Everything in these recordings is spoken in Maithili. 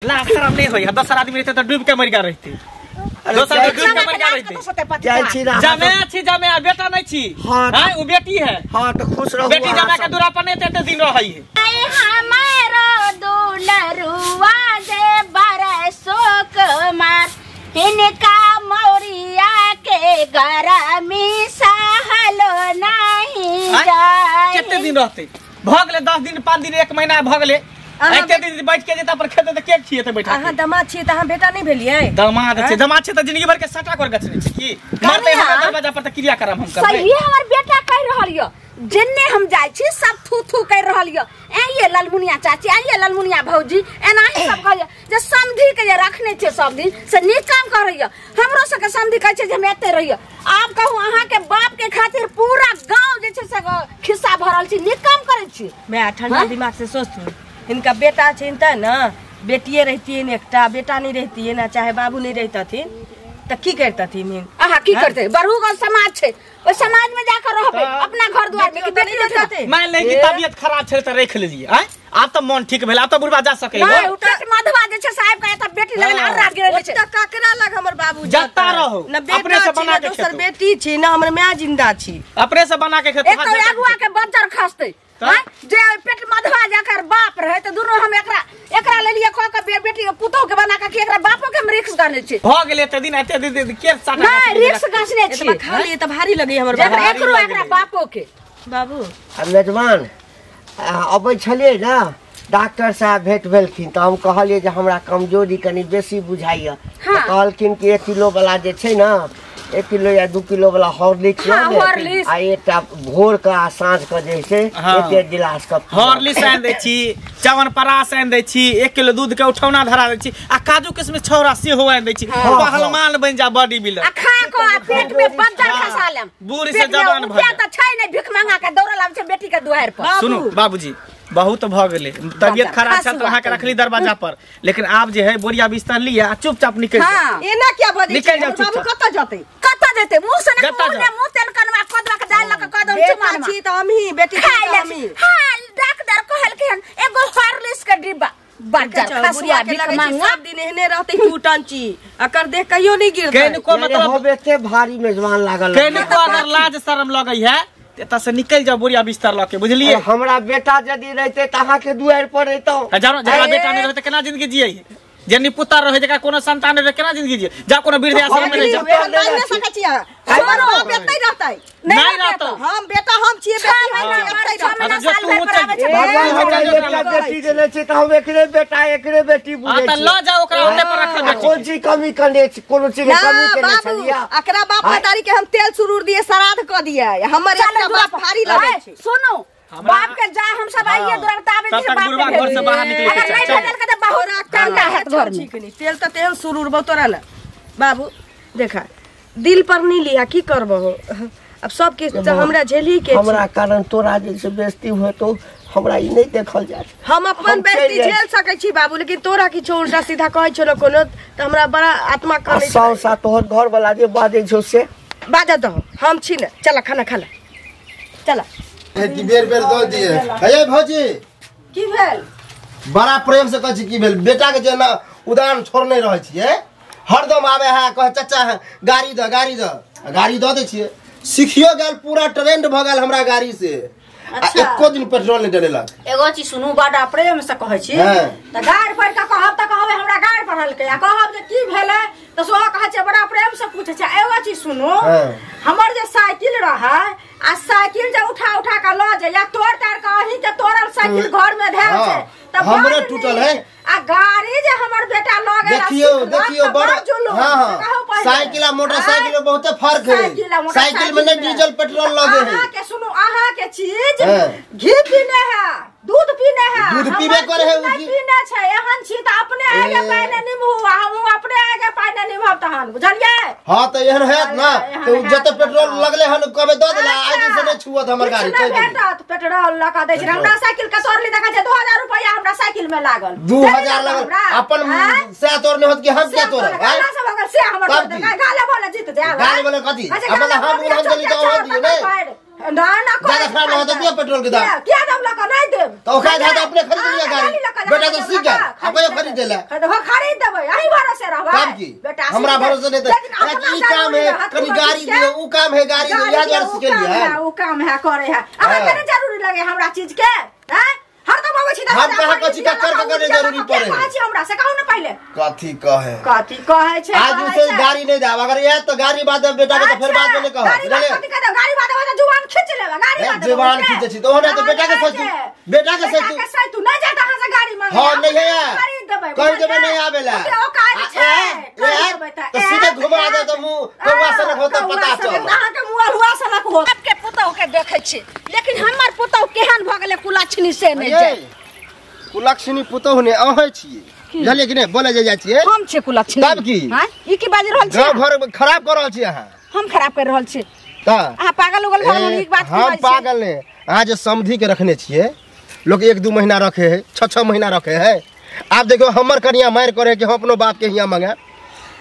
लाज शरम नहीं होई, 10 आदमी रहते त डूब के मर गेल रहते। दोसर के डूब के मर गेल रहते। जाइ छी ना जमे छी जमे आ बेटा नहीं छी। हां उ बेटी है। हां त खुश रहू। बेटी जमा के दूरा पर नहीं एते दिन रहई है। हमारो दुलरुआ जे बरसोक मार हिनका मौरिया के गरमी सहलो नहीं जाए। कते दिन रहते भ गेले 10 दिन 5 दिन 1 महीना भ गेले। एते दिन बैठ के जेता पर खेते त के छिए त बैठा। अहाँ दमाद छिए त अहाँ बेटा नहीं भेलिए। दमाद छै, दमाद छै त जिंदगी भर के सटा कर गछने छै की मरते हमरा दरवाजा पर त क्रिया करम हम करबै। सही हमर बेटा कह रहल यो जेन्ने हम जाय छी सब थू थू कर रहल यो। ए ललमुनिया चाची, ए ललमुनिया भौजी, एनाही सब कहय जे समधी के जे रखने छै सब दिन से नीक काम करैय। हमरो सबके समधी कहै छै जे हम एते रहिय। आब कहू अहाँ के बाप के खातिर पूरा गांव जे छै से खिस्सा भरल छी, नीक काम करै छी। मैं ठंडा दिमाग से सोचू, इनका बेटा छै त न बेटिए रहतियै, एकटा बेटा नहीं रहतियै ना चाहे बाबू नहीं रहतथिन त की करतथिन? अहाँ की करते? बड़हूगंज समाज छै, ओइ समाज में जाकर रहबे अपना घर द्वार में कि बेटी रहते। मान ले कि तबियत खराब छै त रख लेलिए। आय आब त मन ठीक भेल, आब त बुढ़बा जा सकै। नहीं पेट मधवा जे छै साहब के त बेटी लगन अर्रा गिरल छै त ककरा लग हमर बाबू जता रहो अपने से बना के दोसर बेटी छी ना हमर माय जिंदा छी, अपने से बना के खेतो। एक तो अगुआ के बज्जर खसते जे पेट मधवा जाकर बाप रहे त दुनो हम एकरा एकरा लेलिए क के बेटी के पुतोह के बना के एकरा बापो के हम रिक्स गाने छी। भ गेले त दिन एते दिन के साटा नहीं रिक्स गाछने छी। एतबा खा लिए त भारी लगे हमर बाबू। एकरो एकरा बापो के बाबू। आ मेजबान अबै छलियै ना, डॉक्टर साहब भेट भेलखिन त हम कहलियै जे हमरा कमजोरी कनी बेसी बुझाइया। त कहलखिन कि 1 किलो वाला जे छै ना, 1 किलो या 2 किलो वाला हॉर्लिक्स आ एकटा भोर के आ साँझ के जे छै एक एक गिलास के हॉर्लिक्स आनि दै छी, च्यवनप्राश आनि दै छी, 1 किलो दूध के उठौना धरा दै छी आ काजू किशमिश छौरा सेहो आनि दै छी। पहलवान बनि जा बॉडी बिल्डर। आ खा के आ पेट में बज्जर खसा लेम, बूढ़ से जवान भ जा। त छै नै भीख मांगा के दौड़ल आबै छै बेटी के दुआर पर। सुनू बाबूजी, बहुत भ गेले, तबियत खराब छै त अहाँ के रखली दरवाजा पर, लेकिन आब जे है बोरिया बिस्तर लिया आ चुपचाप निकल जाओ। एना क्या भ निकल जाओ? बाबू कत जतै? कत जतै? मुंह से ने मुंह तेल कनवा कदवा के दाल लक कदम चुमान छी त हमही बेटी छी त हमही। हां डॉक्टर कहलखिन एगो हॉर्लिक्स के डिब्बा बज्जर खसुआ भीख मांगा सब दिन एहने रहतै टूटन छी, अकर देह कहियो नहीं गिरतै। केनको मतलब हम एते भारी मेजबान लागल, केनको अगर लाज शरम लगै है एता से निकल जाओ बोरिया बिस्तर लके, बुझलिए? हमरा बेटा यदि रहते त अहाँ के दुआर पर रहतौ। जानो जकरा बेटा नहीं रहते केना जिंदगी जियै? जे पुत्र रहे जकरा कोनो संतान रहे केना जिंदगी जियै? जा कोनो वृद्ध आश्रम में रह जाओ। नहीं सकै छी अहाँ, हमर बाप एतै रहतै। नहीं रहतौ हम बेटा, हम छियै बेटी, हम एतै रहतै। जो तू चल भगवान हमरा एकटा बेटी देने छै त हम एकरे बेटा एकरे बेटी बुझै छी। त ल जाओ ओकरा ओते पर रख दे। कोन चीज कमी कने छी? कोनो चीज के कमी केने छलिया? एकरा बाप महतारी के हम तेल सुरूर दिए श्राद्ध क दिए, हमर एकटा बाप भारी लगै छै। सुनू बाप के जा हम सब आइए दुराबताबे छै, बाप के घर से बाहर निकले के अगर नहीं भेजल के त बहुत टंका हैत घर में। ठीक नहीं तेल त तेहन सुरूर बहु तोरा ना बाबू। देखा दिल पर नहीं लिया की करबो, अब सब के हमरा झेली के हमरा कारण तोरा जे बेइज्जती होय तो हमरा ई नहीं देखल जात। हम अपन बेइज्जती झेल सकै छी बाबू, लेकिन तोरा किछो उल्टा सीधा कहै छलो कोनो त हमरा बड़ा आत्मा कनै छै। सौ सा तोहर घर वाला जे बाजै छौ से बाजऽ दहो, हम छी ने। चल खाना खा ले, चल। कि बेर बेर दऽ दिए। हे भौजी की भेल? बड़ा प्रेम से कहै छी की भेल? बेटा के जे ना उदाहरण छोड़ने रहै छियै, हरदम आबै है कहे चाचा है गाड़ी दऽ गाड़ी दऽ, गाड़ी दऽ दै छियै। सिखियो गेल, पूरा ट्रेंड भ गेल हमरा गाड़ी से। अच्छा। एको दिन पेट्रोल नहीं डलेलक। एगो चीज सुनू, बड़ा प्रेम से कहै छी त गाड़ पढ़ के कहब त कहबै हमरा गाड़ पढ़लकै, आ कहब जे की भेलै त सोहो कहै छै बड़ा प्रेम से पूछै छै। एगो चीज सुनू, हमर जे साइकिल रहै आ साइकिल जे उठा उठा के ल जाइया तोड़ ताड़ के अहीं के तोड़ल साइकिल घर में धैल छै त हमरे टूटल है। आ गाड़ी जे हमर बेटा ल गेल, देखियो देखियो बड़। हां साइकिल आ मोटरसाइकिल में बहुत फर्क है। साइकिल में नहीं डीजल पेट्रोल लगे है। अहाँ के सुनू, अहाँ के चीज घी पीने है, दूध पीने है, दूध पीबे करे है, उ पीने छै। एहन छी त अपने आगे पाइने निभू, हम अपने आगे पाइने निभब तहन, बुझलियै? हां त एहन हैत ना त जते पेट्रोल लगले हन कबे द देला, आज से नहीं छुअत हमर गाड़ी। कह भेटत पेट्रोल लगा दै छै। हमरा साइकिल के तोड़ली देखै छै 2000 रुपया हमरा साइकिल में लागल। 2000 लागल अपन से तोड़ने होत कि हम के तोड़ब? गाला सब अगर से हमर गाले बोले जीत जाब, गाले बोले कथी? अपन हम हम देली त हो दियो ने। ना ना ज्यादा खराब होता दिया पेट्रोल के दाम क्या दाम लका नहीं देब तो ओकरा ज्यादा अपने खरीद लिया गाड़ी बेटा तो सीख गया अब खरीद देला हो खरीद देबै अही भरोसे रहबै तब की हमरा भरोसे नहीं त ई काम है कनी गाड़ी दियो उ काम है गाड़ी दियो याद यार सीख लिया है उ काम है करे है अहाँ के जरूरी लगे हमरा चीज के हैं हरदम आबै छी हम कहां कथि का कर के जरूरी पड़े कहै छी हमरा से कहू न पहिले कथि कहे कथि कहै छै आज से गाड़ी नहीं देब अगर याद तो गाड़ी बाद बेटा के तो फिर बाद में नहीं कहब गाड़ी कथि कह देब गाड़ी बाद में जुबान खींच लेबे गाड़ी बाद जुबान खींचे छी तो होना तो बेटा के सोचू बेटा के सोचू बेटा के सोचू नहीं जाता हां से गाड़ी मांगे हां नहीं है खरीद देबै कह देबै नहीं आवेला ओ काज छै खरीद देबै तो सीधे घुमा दे तो मुंह कौआ सनक होता पता चल अहां के मुंह अरुआ सनक हो सबके पुतहु के देखै छी लेकिन हमर पुतहु केहन भ गेलै कुलक्षणी से नहीं जाय कुलक्षणी पुतहु ने अहै छी बुझलियै कि नै बोले जे जाइ छियै हम छी कुलक्षणी तब की हां ई की बाजि रहल छी गांव घर खराब कर रहल छी अहां हम खराब कर रहल छी त अहां पागल उगल भऽ गेल ई बात की हम पागल ने अहां जे समधी के रखने छियै लोग 1-2 महीना रखे है 6-6 महीना रखे है आप देखो हमर कनिया मार करे कि हम अपनो बाप के हिया मंगा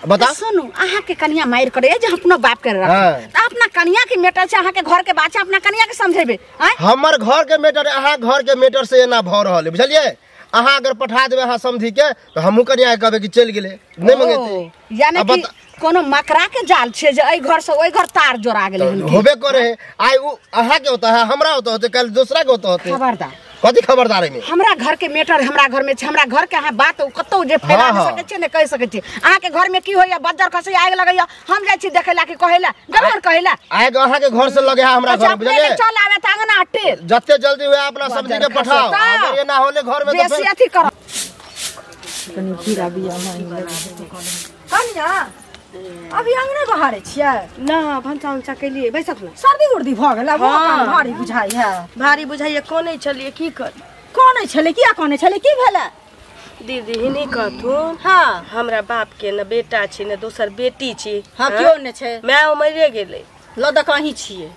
बता सुनू अहाँ के कनिया मार करे जे अपनो बाप के रख त अपना कनिया के मेटर छै अहाँ के घर के बात छै अपना कनिया के समझेबे हमर घर के मेटर अहाँ घर के मेटर से एना भ रहल है बुझलियै अहाँ अगर पठा देबै अहाँ समझी के तो हमहू कनिया के कहबै कि चलि गेलै नहीं मंगेतै यानी कि कोनो मकरा के जाल छै जे एहि घर से ओहि घर तार जोड़ा गेलै हन होबे करे है आइ उ अहाँ के होता है हमरा होता होते कल दूसरा के होता होते खबरदार कथि खबरदार है हमरा घर के मेटर हमरा घर में छै हमरा घर के अहाँ बात कतौ जे फैला नहीं सकै छै ने कहि सकै छी अहाँ के घर में की होइया बज्जर खसै आग लगैया हम जाइ छी देखै ला कि कहैला जरूर कहैला आग अहाँ के घर से लगे है हमरा घर बुझलियै चल आवे त अंगना हटे जते जल्दी हुए अपना सब्जी के पठाओ अगर ये ना होले घर में तो बेसी अथी करो कनी खीरा बिया मांगि कनिया अभी अंगने बहारे छियै ना भनसा उनसा केलियै बैसक ना सर्दी उर्दी भ गेल भारी बुझाइ है भारी बुझाइए कोनै छलियै की कर कोनै छलै किया कोनै छलै की भेलै दीदी हिनी कहथुन हां हमरा बाप के न बेटा छी न दोसर बेटी छी हां क्यों ने छै my मरिए गेलै ल द कहीं छियै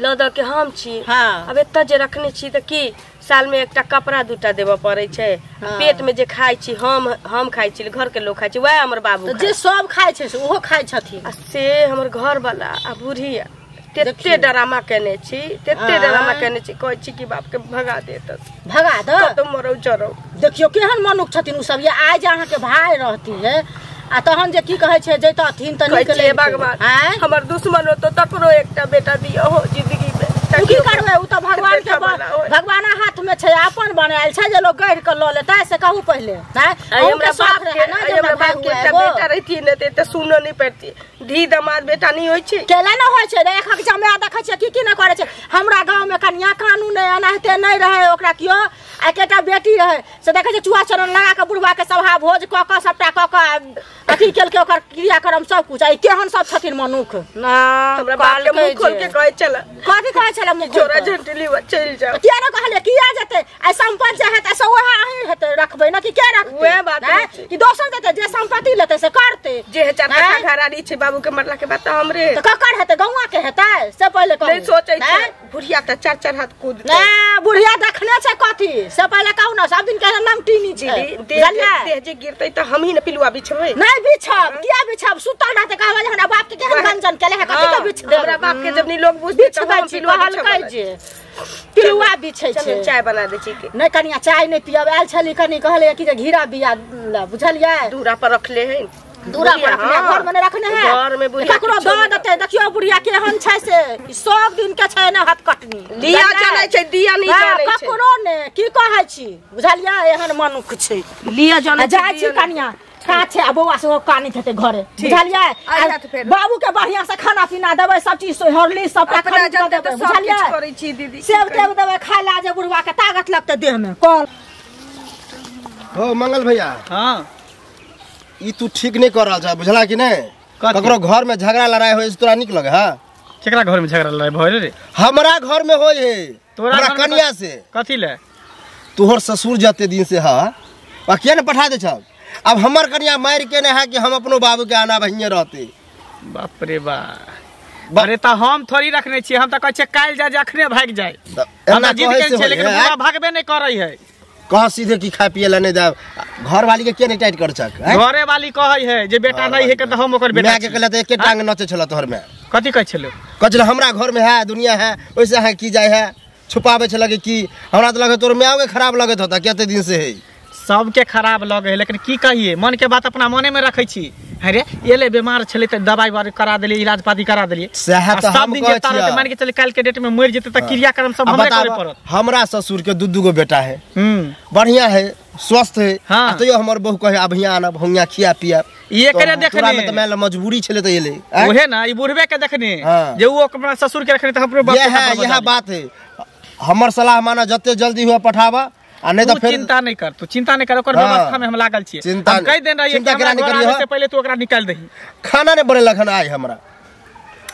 ल द के हम छी हां अब एतऽ जे रखने छी त की साल में एकटा कपड़ा दूटा देबऽ पड़ै छै पेट में जे खाइ छी हम खाइ छी घर के लोग खाइ छी वएह हमर बाबू जे सब खाइ छै से ओहो खाइ छथिन आ से हमर घर वाला आ बूढ़ी तेते डरामा केने छी तेते डरामा केने छी कहै छी कि बाप के भगा देत भगा दे कतौ मरौ जरौ देखियौ केहन मनुख छथिन उ सब ये आइ जे अहाँ के भाई रहती है आ तहन जे की कहै छै जैतथिन त निकले भगवान हमर दुश्मन होतो तकरो एकटा बेटा दियौ हो जिंदगी में की करबै उ त भगवान के भगवान हाथ में छै अपन बनायल छै जे लोग गढ़ के ल लेतै से कहू पहिले हमरा बाप के हमरा बाप के एकटा बेटा रहती ने त एते सुनो नहीं पड़ती धी दमाद बेटा नहीं होय छै केला न होय छै एकक जमा देखै छै की की न करै छै हमरा गांव में कनिया कानून एनाहिते नहीं रहे ओकरा कियो आ एकटा बेटी रहे से देखै छै चुआ चरण लगा के बुढ़वा के सभा भोज क क सबटा क क अथी केलकै ओकर क्रियाक्रम सब कुछ आ केहन सब छथिन मनुख ना हमरा बाप के मुंह खोल के कहै छला कथी कहै छला मुंह छोरा झंटली चलि जाओ किया न कहले किया जेतै आ संपत्ति जे हेतै से ओहे अहीं हेतै रखबै न कि के रखतै वएह बात कि दोसर देतै जे संपत्ति लेतै से करतै जे चार कट्ठा घरारी छै बाबू के मरला के बाद त हमरे त ककर हेतै गौआ के हेतै से पहिले कहू नहीं सोचै छै बुढ़िया त चार चार हाथ कूद ना बुढ़िया देखने छै कथी से पहिले कहू न सब दिन के नमटीनी छै देह जे गिरतै त हमही न पिलुआ बिछबै नहीं बिछब किया बिछब सुतल रहतै कहबै जे हमरा बाप के केहन गंजन केले है कथी के बिछ देब हमरा बाप के जब नहीं लोग बुझतै त हम पिलुआ बिछबै जे पिलुआ बिछै छै चाय बना दै छी नहीं कनिया चाय नहीं पियब आयल छली कनी कहले कि जे घीरा बिया बुझलियै दूरा पर रखले है दूरा पर रखने घर में रखने है घर में बुढ़िया ककरो द देतै देखियौ बुढ़िया केहन छै से सब दिन के छै ने हाथ कटनी दिया जलै छै दिया नहीं जलै छै ककरो ने की कहै छी बुझलियै एहन मनुख छै लिया जनै जाइ छी कनिया काछे आ बौआ से कानैत हेतै घरे बुझलियै बाबू के बढ़िया से खाना पीना देबै सब चीज हॉर्लिक्स सबटा खरीद के देबै बुझलियै करै छी दीदी सेब तेब देबै खाय ला जे बुढ़वा के ताकत लगतै देह में कल हो मंगल भैया हां ई तू ठीक नहीं कर रहल छ बुझला कि नहीं ककरो घर में झगड़ा लड़ाई होय से तोरा निक लगे हां केकरा घर में झगड़ा लड़ाई भइल रे हमरा घर में होय है तोरा हमरा कनिया से कथी ले तोहर ससुर जते दिन से हा आ किया ने पठा दे छ अब हमर कनिया मार के ने है कि हम अपनो बाबू के आना भइए रहते बाप रे बा अरे त हम थोड़ी रखने छी हम त कहै छै काल्हि जा अखने भागि जाय हम जिद केने छै लेकिन बुढ़ा भागबे नहीं करै है कह सीधे की खाए पिए ला नहीं देब घर वाली के के नहीं टाइट कर छक घरे वाली कहै है जे बेटा नहीं है के त हम ओकर बेटा माय के कहले त एके टांग नचे छल तोहर में कथी कहै छलो कहै छलै हमरा घर में है दुनिया है ओइसे अहाँ की जाय है छुपाबै छलै कि हमरा तऽ लगे तोर माय के खराब लगैत होता कते दिन से है। सबके खराब लगे है लेकिन की कहिए मन के बात अपना मने में रखे छी। अरे एले बीमार छलै त दवाई वाई करा देलिए इलाज पाती करा देलिए सएह त हम कहै छियै। मान के चले काल के डेट में मर जेतै त क्रियाक्रम सब हमरे करे पड़त। हमरा ससुर के दू दू गो बेटा है बढ़िया है स्वस्थ है। हाँ। तैयो हमर बहू कहे अब हियां आनब हियां खिया पिया एकरे देखने तोरा में त माय मजबूरी छले त एले ओहे ना ई बुढ़बे के देखने जे उ अपना ससुर के रखने त हमरो बाप के यह बात है। हमर सलाह माना जते जल्दी हुआ पठावा आ नहीं तो फिर चिंता नहीं कर तू चिंता नहीं कर ओकर व्यवस्था में हम लागल छियै। हम कह देन रहियै कि हमरा घर आबै से पहिले तू ओकरा निकाल दही। खाना नहीं बनेलक हन आइ हमरा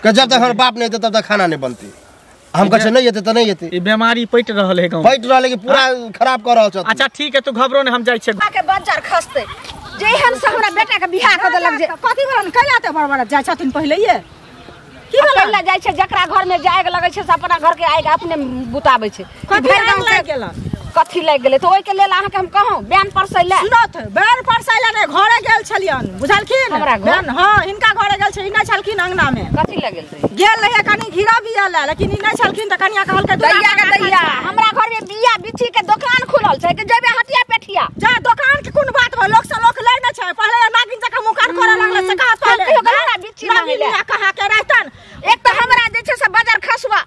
के जब तक हमर बाप नहीं एतै तब तक खाना नहीं बनती। हम कहै नहीं एतै त नहीं एतै। ई बीमारी पटि रहल है गांव पटि रहल है कि पूरा खराब कर रहल छ। अच्छा ठीक है तू घबरो नहीं हम जाइ छियै। के बज्जर खसतै जेहन से हमरा बेटा के बियाह क देलक जे कथि भेलन कैला ते बड़ बड़ जाइ छथिन पहिलेये की भेलन जाइ छै जकरा घर में जाय के लगै छै से अपना घर के आइग अपने बुताबै छै। कथि लागि गेलन कथी लागि गेलै त ओइ के लेल अहाँ के हम कहौ बैन परसै ले सुनत बैन परसै ले नै घरे गेल छलियन बुझलखिन हमरा घर हां हिनका घरे गेल छै ई नै छलखिन अंगना में कथी लागि गेल रहे गेल रहे कनी घिरा बिया ले लेकिन ई नै छलखिन त कनिया कहलकै दैया के दैया हमरा घर में बिया बिछी के दुकान खुलल छै कि जेबे हटिया पेठिया जा दुकान के कोन बात हो लोक से लोक लै नै छै पहिले नागिन जका मुकान करे लागल से कहा पहिले कहियो हमरा बिछी मांगे ले कहा के रहतन। एक त हमरा जे छै से बाजार खसुआ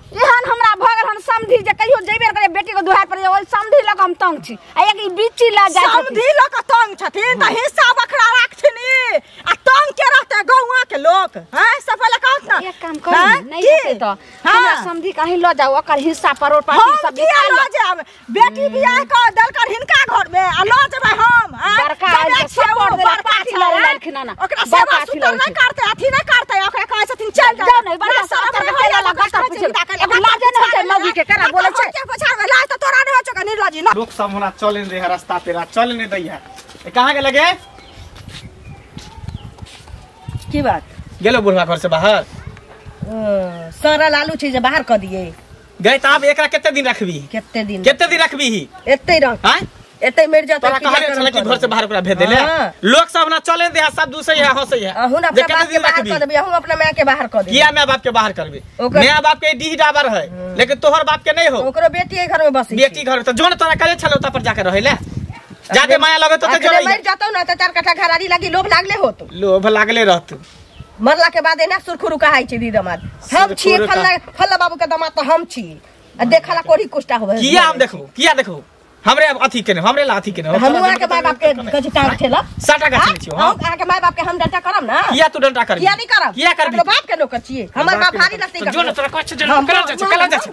एहन हमरा भऽ गेल हन समधी जे कहियो जेबे करे बेटी के दुहार पर ओइ समधी लग हम तंग छी आ एक ई बिच्ची ल जाइ समधी लग तंग छथिन त हिस्सा बखरा राखथिन ई आ तंग के रहते गौआ के लोक हैं सब पहिले कहत ना एक काम करू नहीं हेतै त हमरा समधी कहीं ल जाउ ओकर हिस्सा परोड़ पाटी सब निकाल ल जाब बेटी बियाह क देलकर हिनका घर में आ ल जेबै हम बड़का सपोर्ट देला पाटी ल लेलखिन ना ओकरा सेवा सुतर नहीं करते अथी नहीं करते ओकरा कहै छथिन चल जाउ नहीं बड़का सब के लगा पूछे लाजे नहीं होय मौगी के केना बोलै छै के पछाड़ लाज त तोरा नहीं होय छौ निर्लजी ना लोक सब हमरा चले नहीं दे रास्ता पेरा चले नहीं दै है। कहां के लगे की बात गेलो बुढ़वा घर से बाहर सारा लालू छै जे बाहर क दिए गए त आब एकरा कते दिन रखबी कते दिन कते दिन रखबी एते रह हां एते मर जात तोरा कहले छले कि घर से बाहर ओकरा भेज देले लोक सब ना चले दे सब दूसरे है हंसै है अहुं अपना बाप के बाहर क देबी अहुं अपना माय के बाहर क देबी किया माय बाप के बाहर करबी माय बाप के डीह डाबर है लेकिन तोहर बाप के नहीं हो ओकरो बेटी घर में बसी बेटी घर त जोन तोरा कहले छले ओता पर जाके रहैले जाके माया लगे तो जो मर जातौ ना त चार कट्ठा घरारी लागी लोभ लागले होतो लोभ लागले रहतौ मरला के बाद एना सुरखुरु कहाइ छै दी दमाद हम छी फल्ला फल्ला बाबू के दमाद त हम छी आ देखला कोरी कुष्टा होबे किया हम देखबो किया देखबो हमरे अथी केने हमरे ला अथी केने हम अहाँ के माय बाप के कथि टांग ठेला साटा गाछ छियो हम अहाँ के माय बाप के हम डंटा करब ना किया तू डंटा करबी किया नहीं करब किया करबी अपनो बाप के नौकर छियै हमर बाप भारी लगतै जो न तोरा कछ जो कलर जाइ छै कलर जाइ छै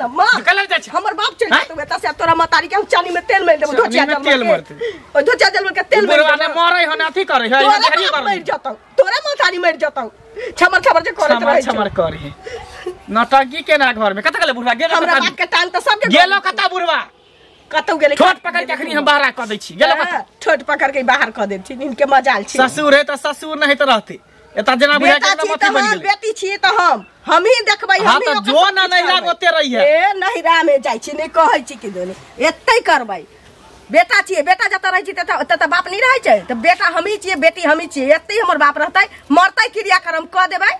कलर जाइ छै हमर बाप चलि जेतौ एतऽ से तोरा मतारी के हम चानी में तेल मारि देबौ धोचिया में तेल मारतै ओइ धोचिया जल के तेल मारि बुढ़वा ने मरै हन अथी करै है तोरा मरि जतौ तोरा मतारी मरि जतौ छमर छमर जे करैत रहै छमर करे नटकी केना घर में कत गेलै बुढ़वा गेलो हमरा बाप के टांग त सब के गेलो कत बुढ़वा कतौ गेलै ठोट पकड़ के अखनी हम बाहर क दै छी गेलो कत ठोट पकड़ के बाहर क दै छी इनके मजाल छी ससुर है त ससुर नहीं त रहते एता जेना बुझा के मत बन गेलै बेटी छी त हम ही देखबै हम ही त जो ना नहिरा ओते रही है ए नहिरा में जाइ छी नै कहै छी कि दोनी एतै करबै बेटा छियै बेटा जतऽ रहै छी तत त बाप नहीं रहै छै त बेटा हम ही छियै बेटी हम ही छियै एतै हमर बाप रहतै मरतै क्रियाक्रम क देबै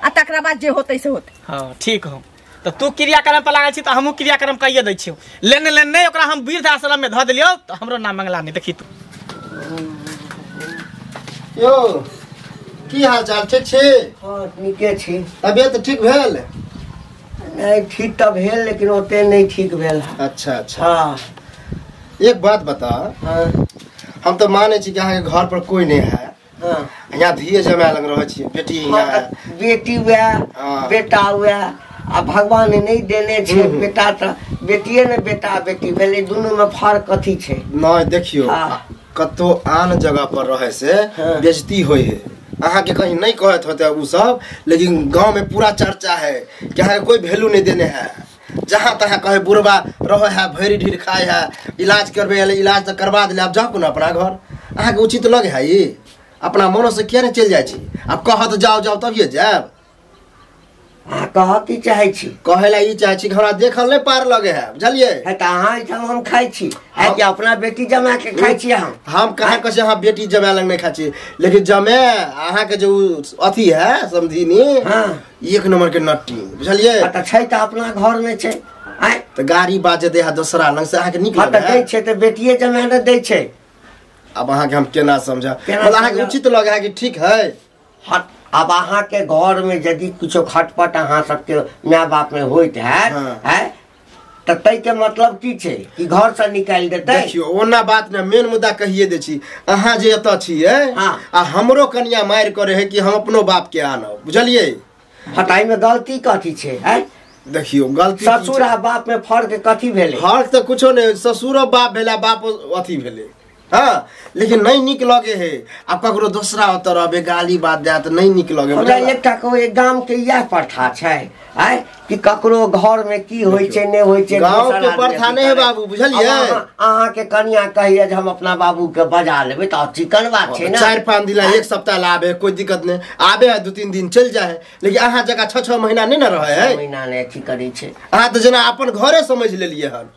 आ तकरा बाद जे होतै से होतै। हां ठीक हो त तू क्रियाक्रम पर लागल छी त हमहु क्रियाक्रम कहिए दै छियौ लेने लेने नहीं ओकरा हम वृद्ध आश्रम में ध देलियौ त हमरो नाम मंगला नहीं देखी तू। यो की हाल चाल ठीक छी? हां नीके छी। तबियत ठीक भेल? नहीं ठीक त भेल लेकिन ओते नहीं ठीक भेल। अच्छा अच्छा। हां एक बात बता। हां हम तो माने छी कि अहाँ के घर पर कोई नहीं है। हां यहाँ धीए जमाय लग रहै छी बेटी यहाँ बेटी हुआ बेटा हुआ आ भगवान नहीं देने छे बेटा त बेटिए ने बेटा बेटी भेलै दुनू में फर्क कथी छै? नहीं देखियो कतो आन जगह पर रहे से बेइज्जती होय है अहाँ के कहीं नहीं कहत होते उ सब लेकिन गांव में पूरा चर्चा है कि अहाँ के कोई वैल्यू नहीं देने है जहाँ तहाँ कहे बुढ़वा रहे है भरि ढीर खाए है इलाज करबे है इलाज तो करवा दिले अब जाओ ना अपना घर अहाँ के उचित लगे है ई अपना मनो से किया नहीं चल जाए छी अब कहत जाओ जाओ तभिए जायब। अहाँ कह की चाहै छी? कहै ला ई चाहै छी कि हमरा देखल नहि पार लगे है, बुझलियै? है तऽ अहाँ एहिठाम हम खाइ छी, है कि अपना बेटी जमा के खाइ छी हम? हम कहाँ कहै छी अहाँ बेटी जमा लग नहि खाइ छी, लेकिन जमे अहाँके जो अथी है समझिनी, हाँ, एक नंबर के नट्टी, बुझलियै? तऽ छै तऽ अपना घर में छै, आँय? तऽ गाड़ी बाजे दे है दोसरा लग से अहाँके नीक लगे? दै छै तऽ बेटिए जमा ने दै छै। अब अहाँके हम केना समझा, मतलब अहाँके उचित लगे है कि ठीक है? अब अहाँ के घर में यदि कुछो खटपट अहाँ सबके my बाप में होइत है, है तऽ तै के मतलब की छै कि घर से निकालि देतै? देखियौ ओना बात ने, मेन मुद्दा कहिए दै छी, अहाँ जे एतऽ छियै आ हमरो कनिया मारि करे है कि हम अपनो बाप के आनब, बुझलियै? हाँ, तऽ एहिमे गलती कथी छै? है देखियौ गलती ससुर आ बाप में फर्क कथी भेलै? फर्क तऽ कुछो नहि, ससुरो बाप भेला, बाप अथी भेलै, हाँ, लेकिन नहीं निक लगे है। अब ककरो दोसरा ओतऽ रहबे गाली बात दे तऽ नहीं निक लगे। हमरा एकटा कहू, एक गाम के इएह प्रथा छै आय कि ककरो घर में की होइ छै नहि होइ छै, गाँव के प्रथा नहीं है बाबू, बुझलियै? अहाँ के कनिया कहिए जे हम अपना बाबू के बजा लेबै तऽ चिकन बात छै ना। 4-5 दिन 1 सप्ताह ला आबे, कोई दिक्कत नहीं, आबे है 2-3 दिन चलि जाए है, लेकिन अहाँ जगह 6-6 महीना नहीं ने रहे है। महीना नहि अथी करै छै। अहाँ तऽ जेना अपन घरे समझ लेलियै हन,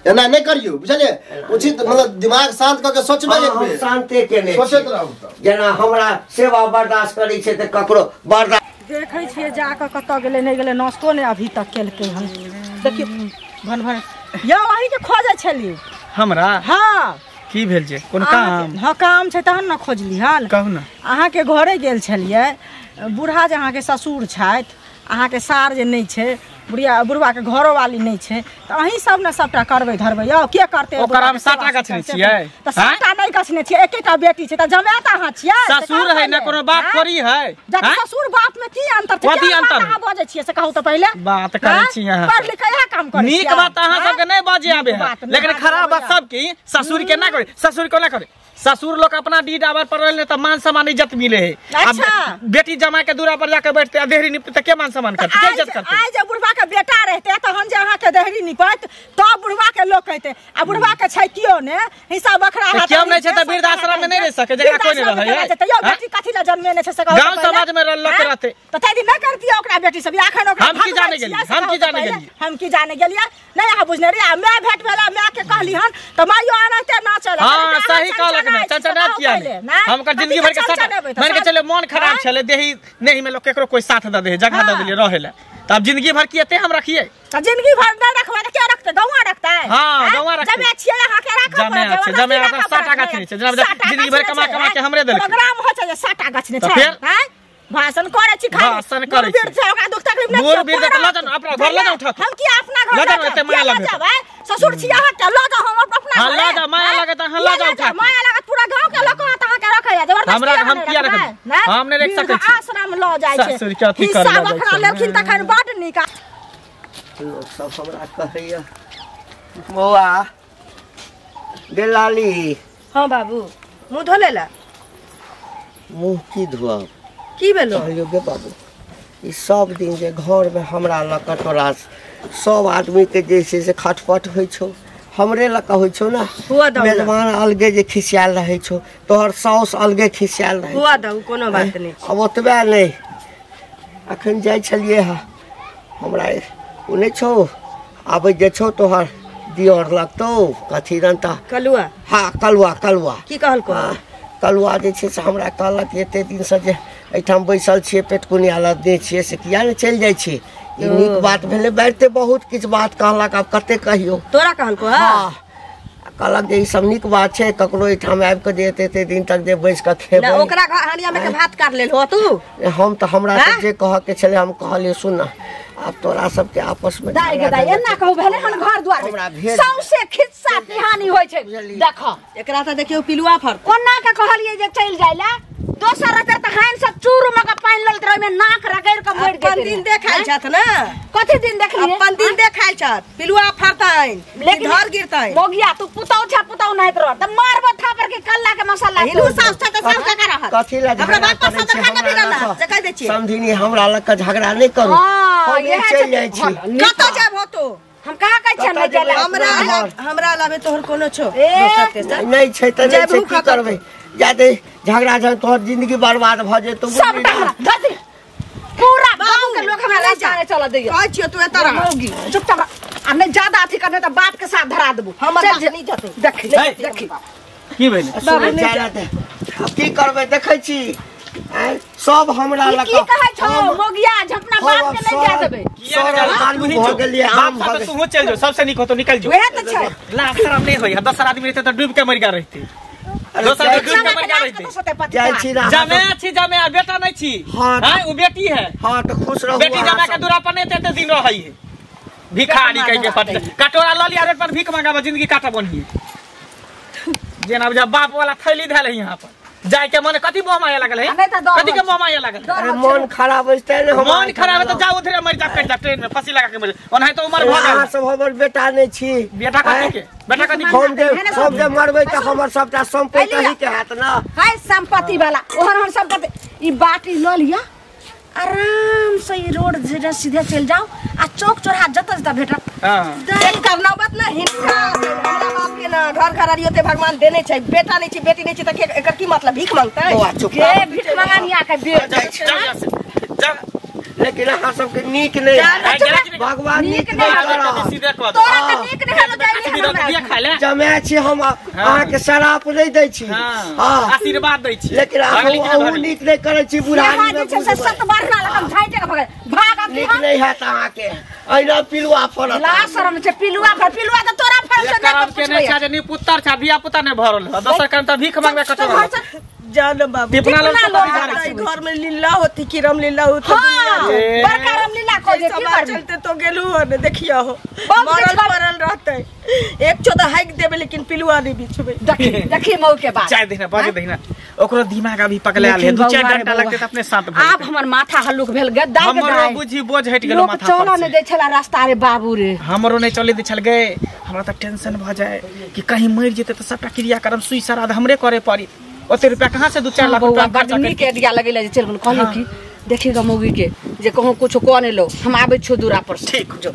एना नहीं करियौ, बुझलियै? उचित मतलब दिमाग शांत कऽ के सोचबै एक बेर। शांते केने सोचैत रहू तऽ जेना हमरा सेवा बर्दाश्त करै छै तऽ ककरो बर्दाश्त। देखै छियै जाकऽ कतऽ गेलै नहि गेलै, नाश्तो नहि अभी तक केलकै हन। देखियौ भन भन यौ अहीँके खोजै छली हमरा। हाँ, की भेल छै? कोन काम? हाँ काम छै तहन ने खोजली हन। कहू ने। अहाँके घरे गेल छलियै, बूढ़ा जे अहाँके ससुर छथि, अहाँके सार जे नहि छै, बुढ़िया बुढ़वा के घरोवाली नहि छै, तऽ अहीं सब ने सबटा करबै धरबै यौ, के करतै? ओकरा हम साटा गछने छियै। तऽ साटा नहि गछने छियै, एकेटा बेटी छै तऽ जमाए तऽ अहाँ छियै। ससुर है ने कोनो बाप थोड़ी है। ससुर बाप में की अंतर छै? कथी अंतर? अहाँ बजै छियै से कहू तऽ पहिले। बात करै छी अहाँ, पढ़ लिख इएह काम करै छी। नीक बात अहाँ सबके नहि बजे आबै है, लेकिन खराब बात सब की ससुर के ना करे, ससुर कोना करे? ससुर लोग अपना डी डाबर पर रहले त मान सम्मान इज्जत मिले है। अच्छा, बेटी जमा के दूरा पर जाके बैठते आ देहरी निपते के मान सम्मान करते, के इज्जत करते? आइ जे बुढ़वा के बेटा रहते तहन जे अहाँ के देहरी निपत तब बुढ़वा के लोग कहते, आ बुढ़वा के छै कियो ने हिस्सा बखरा हाथ कियो नै छै त वृद्धाश्रम में नहीं रह सके, जकरा कोई नहीं रहे है। त यौ बेटी कथि ला जन्मे ने छै से कहू? गांव समाज में लोग रहते त तै दिन नै करतियै ओकरा बेटी सब एखन ओकरा। हम की जाने गेलियै, हम की जाने गेलियै, हम की जाने गेलियै? नै अहाँ बुझने रहियै। आ my भेट भेला, my के कहली हन त माइयो आनते ना चले। हां सही कहलक ने, चनचना किया ने? हम कर जिंदगी भर के साथ मान के चले मन खराब छले, देही नहीं में लोग केकरो कोई साथ the they, जगह the देलिए रहे ला, तब जिंदगी भर की एते हम रखिए? त जिंदगी भर न रखबै त के रखतै? गौआ रखतै? हां गौआ रखतै। जमे छियै अहाँ के राखब पड़त, जमे अपन साटा गाछ नै छै, जिंदगी भर कमा कमा के हमरे देलकै। प्रोग्राम हो छै जे साटा गाछ नै छै। हां भाषण करै छी खाली, भाषण करै छी, छै ओकरा दुख तकलीफ नै। मोर बीर त ल जाउ अपना घर, ल जाउ उठा हम की अपना घर ल जाउ, एते माया लगे ससुर छी अहाँ के, ल जाउ हम अपना घर। हां ल जाउ, माया लगे त अहाँ ल जाउ उठा। माया लागत पूरा गांव के लोग कहत अहाँ के रखै जबरदस्ती। हमरा हम किया रखबै? हम नै रख सकै छी। आश्रम ल जाइ छै। ससुर के अथी कर हिस्सा बखरा लेलखिन तखन बड नीक। लोक सब हमरा कहैया बौआ देलाली। हाँ बाबू, मुँह धो लेला? मुँह की धोअब? की भेलो? कहलियौ गे बाबू, ई सब दिन जे घर में हमरा लऽ कऽ तोरा सब आदमी के जे छै से खटपट होइ छौ, हमरे लऽ कऽ होइ छौ ने। मेजबान अलगे जे खिसियाल रहै छौ, तोहर साउस अलगे खिसियाल रहै। हुआ दहु, कोनो बात नहि। अब ओतबे नहि, अखन जाइ छलियै हँ, हमरा ओ नहि छौ आबै जे छौ तोहर दियर लगतौ कथी रन तऽ कलुआ। हाँ कलुआ, कलुआ की कहलको? कलुआ जे छै से हमरा कहलक एते दिनसँ जे एहिठाम बैसल छियै, पेट कुनिया लदने छियै, से किया ने चलि जाइ छी? ई नीक बात भेलै। बैठते बहुत किछु बात कहलक, आब कते कहियौ। तोरा कहलको? हाँ कहलक जे ई सब नीक बात छै, ककरो एहिठाम आबि कऽ जे एते एते दिन तक जे बैस कऽ खेबै। ओकरा हानिया में के भात काट लेल हो तू? हम तऽ हमरा तऽ जे कहऽ के छलै हम कहलियै, सुन न आब तोरा सबके आपस में दाइ गे दाइ एना कहू भेलै हन घर द्वार में सौंसे खिस्सा पिहानी होइ छै। देखो एकरा तऽ देखियौ पिलुआ फर कोना के कहलियै जे चलि जाइ ला, दोसर रहतै तऽ हानि सब चूर में के पानि लैत रहै, ओहिमे नाक रगड़ि के मरि जेतै। अपन दिन देखाइ छथि ने? कथी दिन देखलियै? अपन दिन देखाइ छथि, पिलुआ फरतनि लेकिन धर गिरतनि। मोगिया तू पुतौ छ, पुतौ नाहित रह त मारबो थापर के कल्ला के मसाला। हिनू सास छ त सास का रहत? कथी ला हमरा बाप पर सदर खाना पीना ला जे कहि दै छियै। समधिनी हमरा लग के झगड़ा नहि करू, हम चलि जाइ छी। कतऽ जाब हो तू? हम कहाँ कहै छियै नहि जाय ला? हमरा हमरा अलावे तोहर कोनो छौ दोसर तेसर नहि छै त नहि छै, की करबै? जादे झगड़ा झगड़ा तोहर जिंदगी बर्बाद भ जेतौ। सबटा धति पूरा गांव के लोग हमरा रास्ता नहीं चल दैया। कहै छियौ तू एतऽ रह। मौगी चुपचाप आ नहीं ज्यादा अथी करने त बाप के साथ धरा देबो। हमर बाप नहीं जतै। देखी देखी की भेलै बाबू नहीं अब की करबै देखै छी सब हमरा लग की कहै छौ मोगिया झपना बाप के नहीं जा देबै। भऽ गेलियै आम भऽ गेल तू चल जो सबसे नीक होतो निकल जो। वएह त छै लाज शरम नहीं होई 10 आदमी रहते त डूब के मर गेल रहते। दोसर के डूब के मर गेल रहते। जाइ छी ना जमे छी जमे बेटा नहीं छी। हां उ बेटी है। हां त खुश रहू। बेटी जमा के दूरा पर नहीं एते दिन रहै है भिखारी कह के पट कटोरा ल लिया रोड पर भीख मांगाबा जिंदगी काटा बनही जेना जब बाप वाला थैली धैल है यहाँ पर जाय के मन कथि मोह माया लागल है कथि के मोह माया लागल। अरे मन खराब होइते ने मन खराब है त जाओ उधरे मर जा कट जा ट्रेन में फांसी लगा के मर ओनाही तो उमर भ गेल। अहाँ सब हमर बेटा नहीं छी। बेटा कथि के बेटा कथि हम जे मरबै त हमर सबटा संपत्ति अही के हैत ना। हाय संपत्ति वाला ओहन हमर संपत्ति ई बाटी ल लिया आराम से ई रोड सीधे सीधे चल जाओ आ चौक चौराहा जत जत भेटत। हां एकर नौबत ना हिनका हमरा बाप के ना घर घरारी होते भगवान देने छै बेटा नहीं छै बेटी नहीं छै त एकर की मतलब भीख मांगतै के भीख मांगनिया के बेटा जा। लेकिन अहाँ सबके नीक नहीं भगवान नीक नहीं करत तोरा के नीक नहीं हेलो जाय जमे छी हम अहाँ के शराप नहीं दै छी। हां आशीर्वाद दै छी लेकिन अहाँ नीक नहीं करै छी बुढ़ारी में जे छै सत बारना लगन झाइटे के भगल भाग अब नीक नहीं हैत अहाँ के अइना पिलुआ फरत ला शरम छै पिलुआ फर पिलुआ त तोरा फर से नहीं के नहीं छै जे पुत्र छै धिया पुता नहीं भरल दोसर कारण त भीख मांगबे कटोरा जान बाबू घर में लीला होती कि राम लीला होती। हां बड़का राम लीला को जे की करबे चलते तो गेलू हो ने देखियो हो मरल परल रहते एक चोदा हाइक देबे लेकिन पिलुआ नहीं बिछबे। देखी देखी मऊ के बात चाय देना बाजे देना ओकरो दिमाग अभी पकले आले दू चार डंडा लगते त अपने साथ आब हमर माथा हल्लुक भेल गे दाइ के हमरो बुझी बोझ हट गेलो माथा पर लोक चल नै दै छला रास्ता रे बाबू रे हमरो नै चले दै छल गे हमरा त टेंशन भ जाए कि कहीं मर जेते त सबटा क्रियाक्रम सुई श्राद्ध हमरे करे पड़ी ओते रुपया कहां से 2-4 लाख रुपया बड नीक एडिया लगेले जे चल गेल कहलियो कि देखी ग मौगी के जे कहूं कुछ क नै लो हम आबै छो दूरा पर ठीक जो।